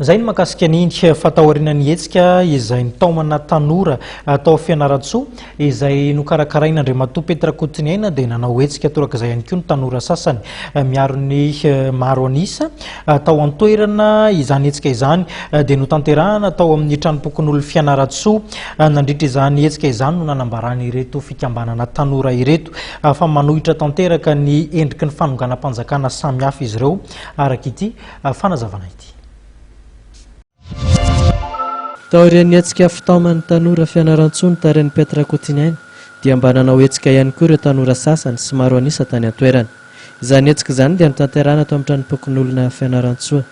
Izay ny mahakasika an'iny fa taorian'ny hetsika izay nitaomana tanora tao Fianarantsoa izay nokarakarain'Andriamatoa Pety Rakotoniaina dia nanao hetsika torak'izay ihany koa ny tanora sasany miaro ny maro an'isa tao an-toerana. Izany hetsika izany dia notanterahana tao amin'ny tranompokonolon'i Fianarantsoa. Nandritra izany hetsika izany no nanambaran'ireto fikambanana tanora ireto fa manohitra tanteraka ny endriky ny fanonganam-panjakana samihafa izy ireo araka ity fanazavana ity. Taorian'ny hetsika fitaoman'ny tanora Fianarantsoa notarihin'i Pety Rakotoniaina dia mba nanao hetsika ihany koa ireo tanora sasany sy maro an'isa tany an-toerana. Izany hetsika izany dia notanterahina tao amin'ny tranompokonolona Fianarantsoa.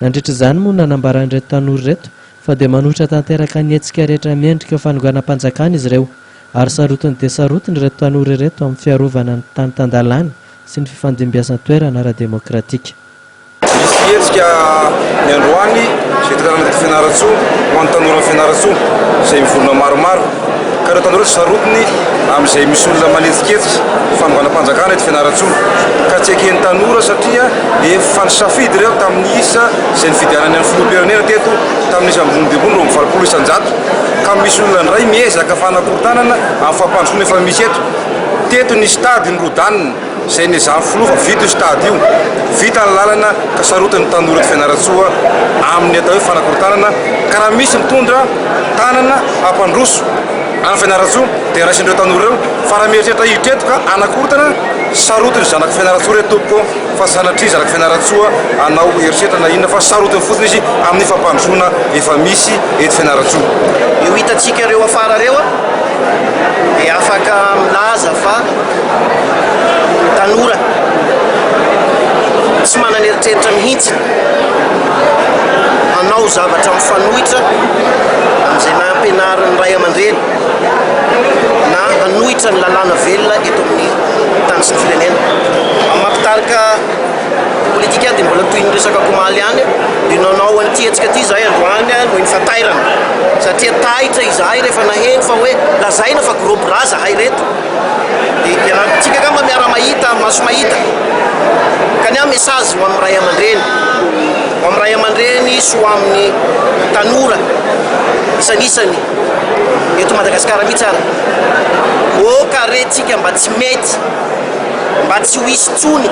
Nandritra izany moa no nanambaran'ireto tanora ireto fa dia manohitra tanteraka ny hetsika rehetra miendrika fanonganam-panjakana izy ireo ary sarotiny dia sarotiny ireto tanora ireto amin'ny fiarovana ny tany tan-dalàna sy ny fifandimbiasan-toerana ara-demokratika. Nisy hetsika ny androany izay tanterahina teto Fianarantsoa ho an'ny tanoran'i Fianarantsoa izay mivorona maromaro ka ireo tanora tsy sarotiny amin'izay misy olona manetsiketsika fanonganam-panjakana eto Fianarantsoa ka tsy eken'ny tanora satria efa nisafidy ireo tamin'ny isa izay nifidianany an'ny filoham-pirenena teto tamin'ny isa ambony dia ambony 82% ka misy olona indray miezaka fanakorontanana amin'ny fampandrosoana efa misy eto. Teto nisy tady nirodanina. Izay niezahan'ny filoha fa vita io stade io, vita ny lalana ka sarotiny ny tanora eto Fianarantsoa amin'ny atao hoe fanakorontanana ka raha misy mitondra tanana hampandroso an'i Fianarantsoa dia raisin'ireo tanora ireo fa raha mieritreritra hiditra eto ka hanakorontana, sarotiny zanak'i Fianarantsoa ireto tompoko fa sanatria zanak'i Fianarantsoa hanao herisetra na inona fa sarotiny fotsiny izy amin'ny fampandrosoana efa misy eto Fianarantsoa. Eo hitantsika ireo afara ireo dia afaka milaza fa tanora tsy manana eritreritra mihitsy hanao zavatra mifanohitra amin'izay nampianarin'ny ray aman-dreny na hanohitra ny lalàna velona eto amin'ny tany sy ny firenena. Amin'ny maha mpitarika politika ahy dia mbola toy ny resakako omaly ihany dia nanao an'ity hetsika ity izahay androany noho ny fatairana satria taitra izahay rehefa naheno fa hoe lazaina fa gros bras zahay ireto. Dia iarahantsika angamba miara-mahita, maso mahita. Ka ny ahy message ho amin'ny ray aman-dreny, ho amin'ny ray aman-dreny sy ho amin'ny tanora isanisany eto Madagasikara mihitsy ary. Aoka re tsika mba tsy mety, mba tsy ho hisy intsony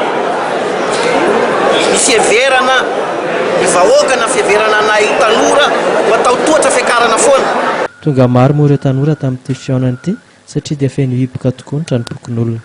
ny fiheverana ny vahoaka na fiheverana anay tanora ho atao tohatra fiakarana foana. Tonga maro moa ireo tanora tamin'ity fihaonana ity satria dia feno hiboka tokoa ny tranompokonolona.